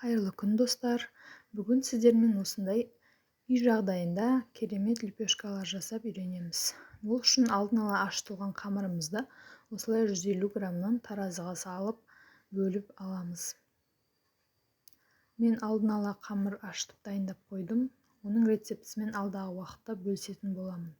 Қайырлы күн, достар! Бүгін сіздермен осындай үй жағдайында керемет лепешкалар жасап үйренеміз. Ол үшін алдын ала ашытылған қамырымызды осылай 150 граммнан таразыға салып бөліп аламыз. Мен алдын ала қамыр ашытып дайындап қойдым. Оның рецептісімен алдағы уақытта бөлісетін боламын.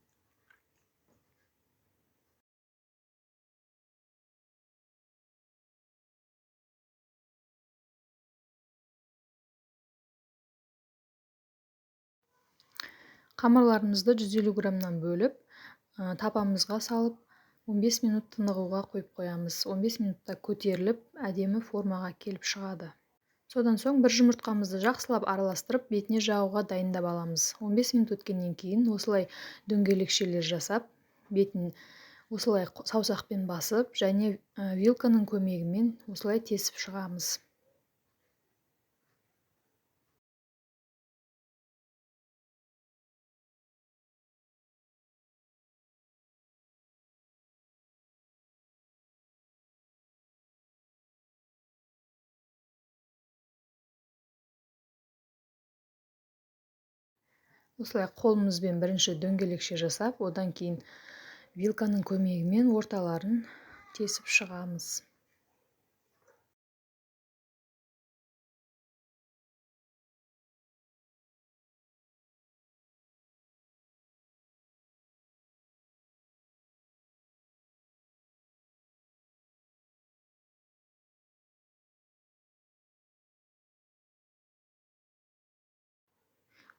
Қамырларымызды 150 граммнан бөліп, табамызға салып, 15 минут тынығуға қойып қоямыз. 15 минутта көтеріліп, әдемі формаға келіп шығады. Содан соң бір жұмыртқамызды жақсылап араластырып, бетіне жағуға дайындап аламыз. 15 минут өткеннен кейін осылай дөңгелекшелер жасап, бетін осылай саусақпен басып, және вилканың көмегімен осылай тесіп шығамыз. Осылай қолымызбен бірінші дөңгелекше жасап, одан кейін вилканың көмегімен орталарын тесіп шығамыз.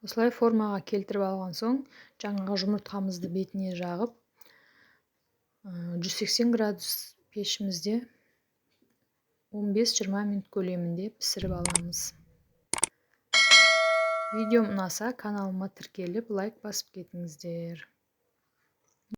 Осылай формаға келтіріп алған соң, жаңағы жұмыртқамызды бетіне жағып, 180 градус пешімізде 15-20 минут көлемінде пісіріп аламыз. Видеом ұнаса, каналыма тіркеліп, лайк басып кетіңіздер.